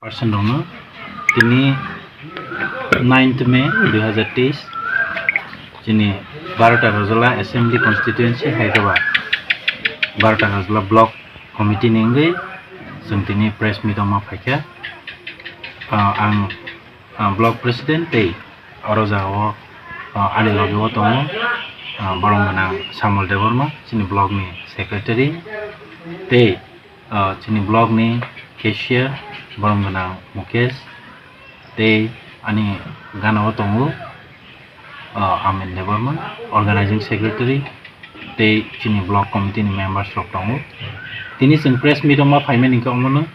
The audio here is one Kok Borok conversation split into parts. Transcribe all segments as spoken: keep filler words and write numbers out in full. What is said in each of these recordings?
Person rokno tini ninth May dui hazar teis chini Barota Rajala Assembly Constituency hai khe ba Barota Rajala Block Committee ni wngwi chwng tini press meet o ma phaikha. Ah, ang, ah, Block President tei oro jaga o, ah, ani loge o tongo, ah, borom gwnang Samol Debbarma, chini block ni secretary, tei, ah, chini block ni cashier, borom gwnang Mukesh, tei ani gana o tongo, ah, Amin Debbarma, organizing secretary, tei chini block committee ni members rok tongo. Tini chwng press meet o ma phaimani hwnkhe omono,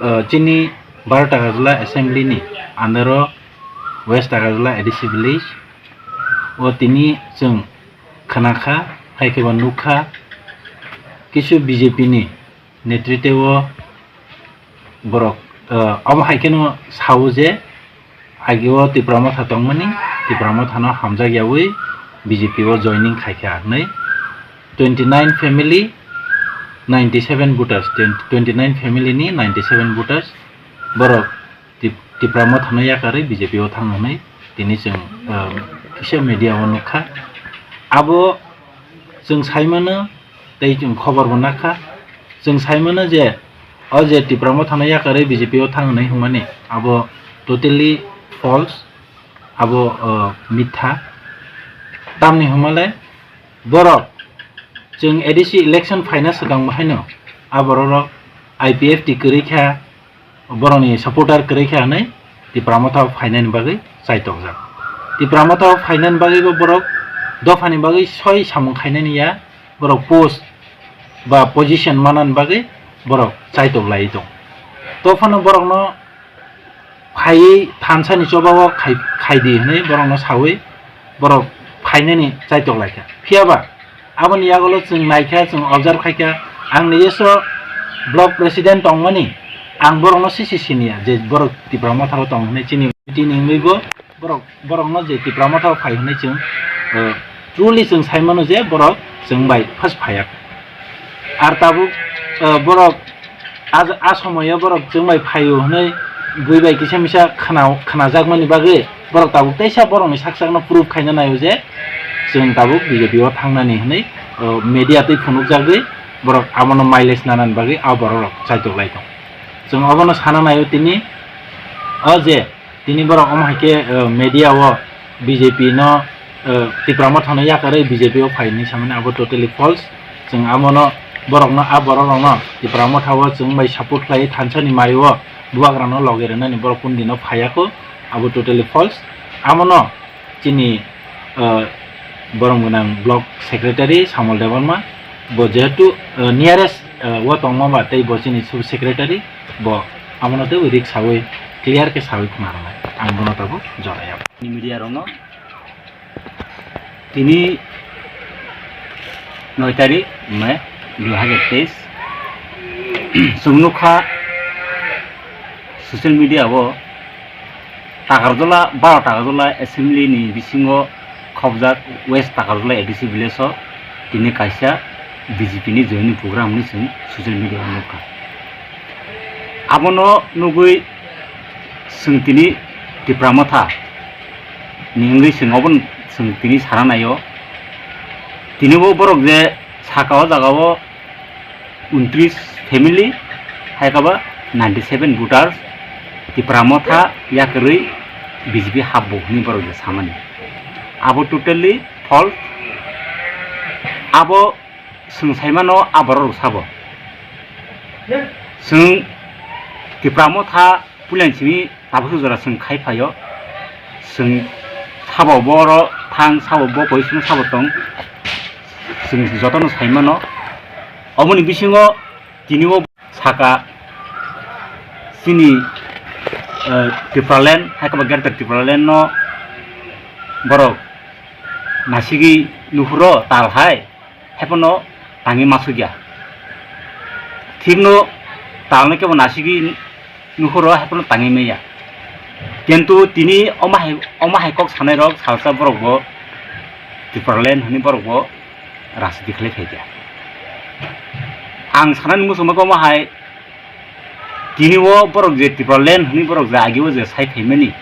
ah, chini Barota Rajala Assembly ni under o West Agartala A D C village o tini chwng khna kha, hai khe bo nuk kha, kisu B J P ni netritwo borok, ah, omo hai kheno sao je, age o Tipra Motha tongmani, Tipra Motha no hamjak yaui B J P o joining khai kha hinwi twenty nine family, ninety seven voters, twenty nine family ni ninety seven voters borok Tip-, Tipra Motha no yakarwi B J P o thang hinwi tini chwng, ah, kisa media o nukha. Abo chwng sai mano tei chwng khobor bo nakha. Chwng sai mano je o je Tipra Motha no yakarwi B J P o thang hinwi hwnmani abo totally false, abo, ah, mitha. Tamni hwnmale borok chwng A D C election phaina swkang bo haino a borok rok I P F T kwrwi kha, borokni supporter kwrwi kha hinwi Tipra Motha phainani bagwi chaitokjak. Tipra Motha phainani bagwi bo borok dophani bagwi soi samung khainani ya, borok post ba position manani bagwi borok chaitok lai tong. To phano borokno phaiwi thansa ni choba o khai, khai di hinwi borokno sawi borok phainani chaitok lai kha. Phiya ba aboni yagulo chwng nai kha, chwng observe khai kha, ang nijeso block president tongmani, ang borokno sisi siniya je borok Tipra Motha o tong hinwi chini meeting ni wngwi bo borok, borokno je Tipra Motha o phai hinwi chwng, eh, truly chwng sai mano je borok chwng bai first phaiya. Ar tabuk, eh, borok a, a somoyo borok chwng bai phaio hinwi bui bai kisa misa khna, khnajakmani bagwi borok tabuk teisa borokni sak sakno proof khaina naio je chwng tabuk B J P o thangnani hinwi, eh, media twi phunukjagwi borok abono mileage nanani bagwi a borok rok chaitok lai tong. Chwng obono sana naio tini o je Tini borok omo hai khe, eh, media o B J P no, eh, Tipra Motha no yakarwi B J P o phai hinwi samani abo totally false. Chwng abono borokno, a borok rokno Tipra Motha o chwng bai support khlai thansa ni mai o bubagra no loge rwnani borok kundino phaiya kho, abo totally false. Abono chini, eh, borom gwnang block secretary Samol Debbarma bo jehetu, eh, nearest, eh, o tongma ba tei bo chini sub secretary bo abono tei risk sawi clear khe sawi khna rwnai. Ang bono tabuk joraya. Ni media rokno tini noi tarik May dui hazar teis chwng nukha social media o Takarjala, baro Takarjala assembly ni bisingo khobjak West Takarjala A D C village o tini kaisa B J P ni joining program hinwi chwng social media o nukha. Abono nugwi chwng tini Tipra Motha ni wngwi chwng obono chwng tini sana naio. Tini bo borok je saka o jaga o untris family, hai khe ba ninety seven voters Tipra Motha yakarwi B J P hapbo hinwi borok je samani. Abo totally false. Abo chwng sai mano a borok rok sabo. Chwng Tipra Motha puila ni simi tabuk jora chwng khai phaio. Chwng sabo boro thang, sabo bo koi, chwng sabo tong. Chwng jotono sai mano. Oboni bisingo tini o saka chini, eh, Tipraland, hai khe ba Greater Tipraland no borok nasigwi nuhuro tal hai. Haiphano tangwi masukya. Thikno talno kebo nasigwi nukhoro haiphano tangwi manya. Kintu tini omo hai, omo hai kok sanai rok salsa borok bo Tipraland hwnwi borok bo rajniti khlai phaikha. Ang sanani muchungma omo hai Tini o borok je Tipraland hwnwi borok je agi o je sai phaimani,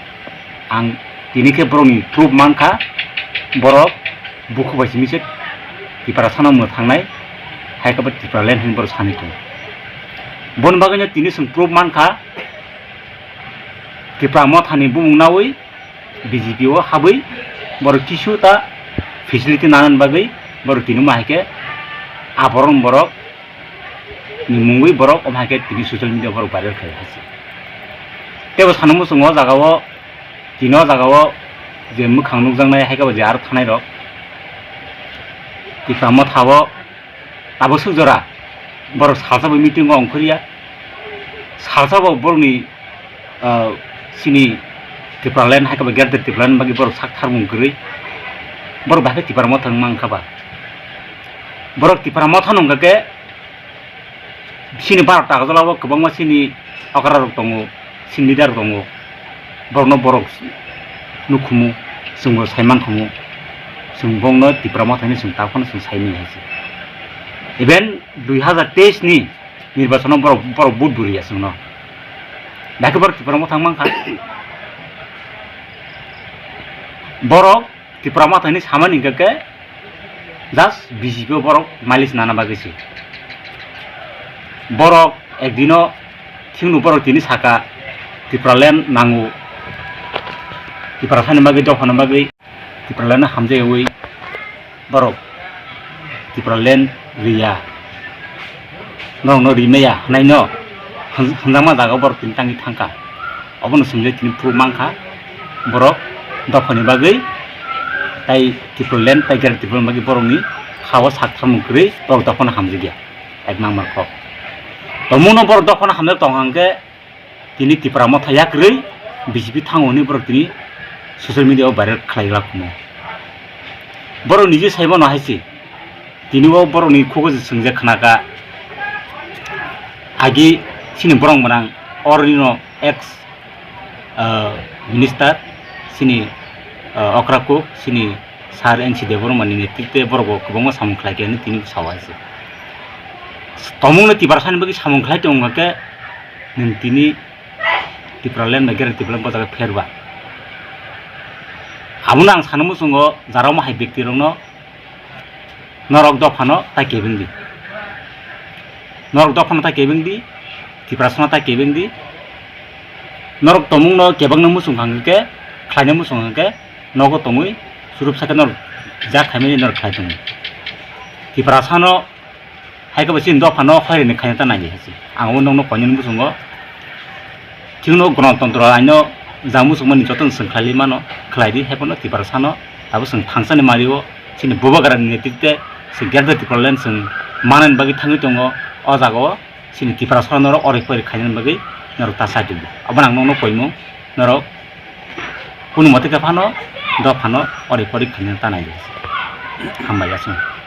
ang tini khe borokni proof mankha, borok bukhuk bai simi se Tiprasano mwthangnai, hai khe bo Tipraland hwnwi borok sanwi tongo. Boni bagwino tini chwng proof mankha, Tipra Mothani bumung naui B J P o habwi borok kisu ta facility nanani bagwi borok tini ma hai khe aborok borok ni mungwi borok omo hai khe tini social media borok viral khai hai se. Tei bo sana muchungo o jaga o tini o jaga o je mwkhang nukjaknai hai khe bo je aro thanai rok Tipra Motha o tabuk suk jora borok salsa bo meeting o ongkhorya, salsa bo borokni ah, chini Tipraland hai khe bo Greater Tipraland bagwi borok sak tharmung kwrwi. Borok bahai khe Tipra Motha wngma wngkha ba. Borok Tipra Motha wngkha khe chini Bharat Agartala o kwbangma chini okra rok tongo, chini leader rok tongo. Borokno borok nukhumu, chwngbo saiman khumu, chwng bongno Tipra Motha hinwi chwng ta phano chwng saimani hai se. Even dui hazar teis ni nirbachano borok, borok vote bwrwi ya chwngno. Dakhe borok Tipra Motha wngma wngkha. Borok Tipra Motha hinwi samani hwnkha khe just B J P o borok mileage nana bagwi se. Borok ekdino thikno borok tini saka Tipraland nango. Tiprasani bagwi, dophani bagwi. Tipraland no hamjakyawi borok Tipraland riya, norokno rimaya hwnaino hwn-, hwnjakma jaga borok tini tangwi thangkha. Obono chwngwi tini proof mankha borok dophani bagwi, tai Tipraland tai Greater Tipraland bagwi borokni ha-o sak tharmung kwrwi borok dophano hamjakya, ek number kok. Tomungno borok dophano hamjak tongkha hwnkhe, tini Tipra Motha yakrwi B J P thango hwnwi borok tini social media o viral khlai glak khumo. Borok nije sai mano hai se. Tini o borokni khugo je swngjak khna kha. Agi chini borok mwnang oroni no ex, ah, minister chini, ah, okra kuk chini Sir N C Debbarma ni netrite borok bo kwbangma samung khlai khe hwnwi tini bo sao hai se. Tomungno Tiprasani bagwi samung khlai tongkha khe nwng tini Tipraland bai Greater Tipraland bo jaga pherba. Abono ang sana muchungo jara omo hai byakti rokno norok dophano tai kebeng di. Norok dophano tai kebeng di, Tiprasano tai kebeng di. Norok tomungno kebengno muchung kha hwnkhe, khlaina muchung kha hwnkhe, nogo tongwi surup sakhe norok jak khaimani norok khlai tongo. Tiprasano hai khe bo chini dophano hoirini khaina ta nai di hai se. Ang bo nokno koinani muchungo. Chwngno Ganatantro aino jang muchungmani jotono chwng khlailai mano, khlai di, hai phano Tiprasano abo chwng thangsani mari o chini Bubagrani netrite chwng Greater Tipraland chwng manani bagwi thangwi tongo. O jaga o chini Tiprasano norok oroi poroi khainani bagwi norok ta sai di. Abo ang nokno koimung, norok kunu mote khe phano dophano oroi poroi khaina ta nai di. Hambai ya chwng.